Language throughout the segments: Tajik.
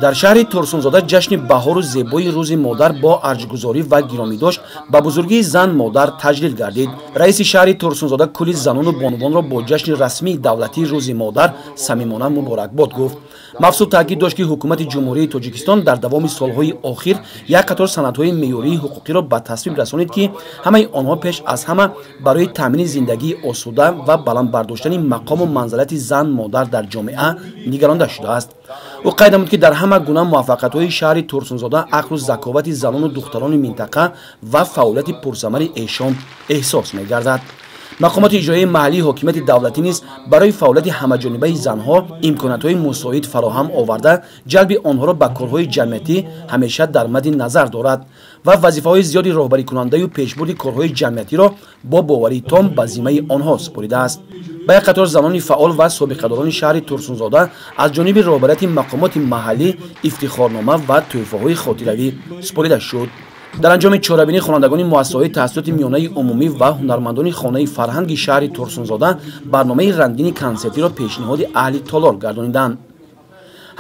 Дар шаҳри Турсунзода ҷашни баҳору зебои Рӯзи модар бо арҷгузорӣ ва гиромидошт ба бузургии зан модар таҷлил гардид. Раиси шаҳри Турсунзода кулли занону бонувонро бо ҷашни расмии давлатии Рӯзи модар самимона муборакбод гуфт. Мавсуф таъкид дошт, ки ҳукумати Ҷумҳурии Тоҷикистон дар давоми солҳои охир як қатор санадҳои меъёрии ҳуқуқиро ба тасвиб расонид, ки ҳамаи онҳо пеш аз ҳама барои таъмини зиндагии осуда ва баланд бардоштани мақому манзалати зан модар дар ҷомеа нигаронда шудааст. Ӯ қайд намуд, ки дар ҳама гуна муваффақиятҳои шаҳри Турсунзода ақлу заковати занону духтарони минтақа ва фаъолияти пурсамари эшон эҳсос мегардад. Мақомоти иҷроияи маҳаллии ҳокимияти давлатӣ низ барои фаъолияти ҳамаҷонибаи занҳо имкониятҳои мусоид фароҳам оварда, ҷалби онҳоро ба корҳои ҷамъиятӣ ҳамеша дар мадди назар дорад ва вазифаҳои зиёди роҳбарикунандаю пешбурди корҳои ҷамъиятиро бо боварии том ба зиммаи онҳо супоридааст. Ба як қатор занони фаъол ва собиқадорони шаҳри Турсунзода аз ҷониби роҳбарияти мақомоти маҳаллӣ ифтихорнома ва тӯҳфаҳои хотиравӣ супорида шуд. Дар анҷоми чорабинӣ хонандагони муассисаҳои таҳсилоти миёнаи умумӣ ва ҳунармандони хонаи фарҳанги шаҳри Турсунзода барномаи рангини консертиро пешниҳоди аҳли толор гардониданд.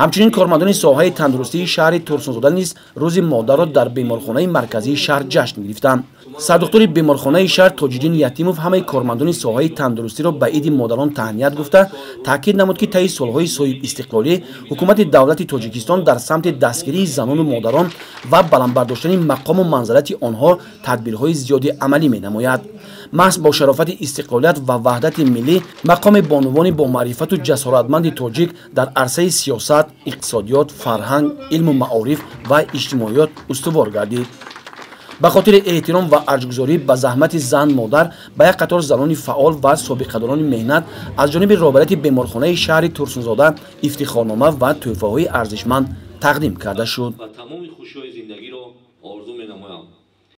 Ҳамчунин кормандони соҳаи тандурустии шаҳри Турсунзода низ Рӯзи модарро дар беморхонаи марказии шаҳр ҷашн гирифтанд. Сардухтури беморхонаи шаҳр Тоҷиддин Ятимов ҳамаи кормандони соҳаи тандурустиро ба иди модарон таҳният гуфта, таъкид намуд, ки таи солҳои соҳибистиқлолӣ ҳукумати давлати Тоҷикистон дар самти дастгирии занону модарон ва баландбардоштани мақому манзалати онҳо тадбирҳои зиёди амалӣ менамояд. Маҳз бо шарофати истиқлолият ва ваҳдати миллӣ мақоми бонувони бомаърифату ҷасоратманди тоҷик дар арсаи сиёсат, иқтисодиёт, фарҳанг, илму маориф ва иҷтимоиёт устувор гардид. Ба хотири эҳтиром ва арҷгузорӣ ба заҳмати зан модар ба як қатор занони фаъол ва собиқадорони меҳнат аз ҷониби роҳбарияти беморхонаи шаҳри Турсунзода ифтихорнома ва тӯҳфаҳои арзишманд тақдим карда шуд. Ва тамоми хушиҳои зиндагиро орзу менамоям.